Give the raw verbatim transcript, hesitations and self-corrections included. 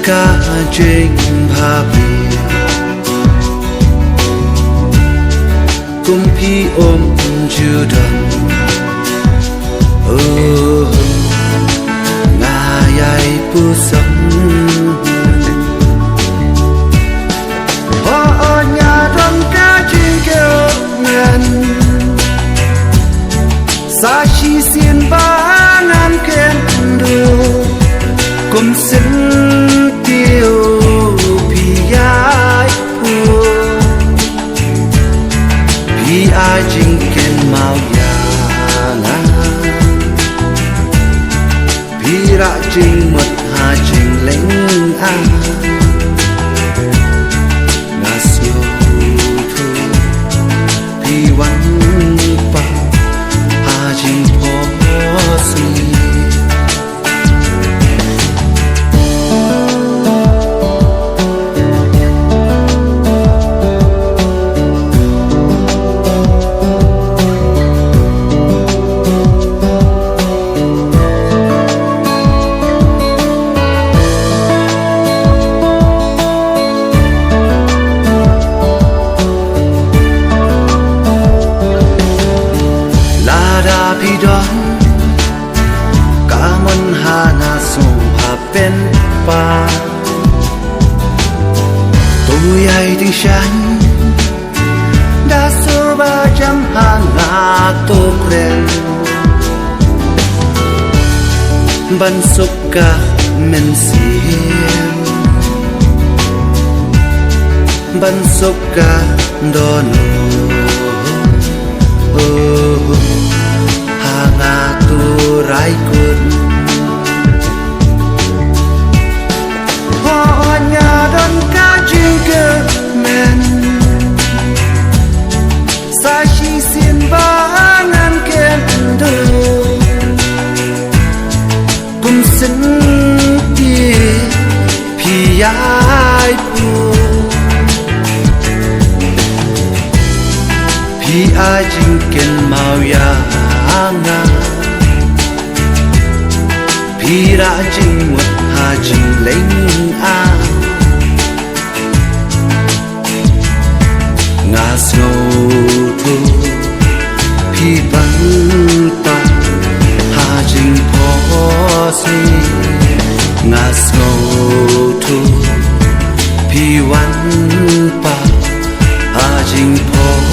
Ka jingbhabriew kum phi um ju don. Oh, nga ïai puson. Oh, oh, nga don ka jingkyrmen. Sa shisien ba ngan kynduh kum syntiew phi ïai puh. Phi ai jingkynmaw ïa nga. Phi rah jingmut ha jingleh ah. Nga sngewthuh phi wan pat ha jingphohsniew. Lada phi don ka mon ha nga sngewbha pynpaw. To ïai tyngshaiñ da sngewbha jem ha nga to kren. Ban suk ka mynsiem, ban suk ka dohnud. Oh, ha nga to rai kut. Hooid nga don ka jingkyrmen. Sa shisien ba ngan kynduh kum syntiew phi ïai puh. Phi ai jingkynmaw ïa nga. Phi rah jingmut ha jingleh ah. Nga sngewthuh phi ban pat ha jingphohsniew. Nga sngewthuh phi wan pat ha jingphohsniew.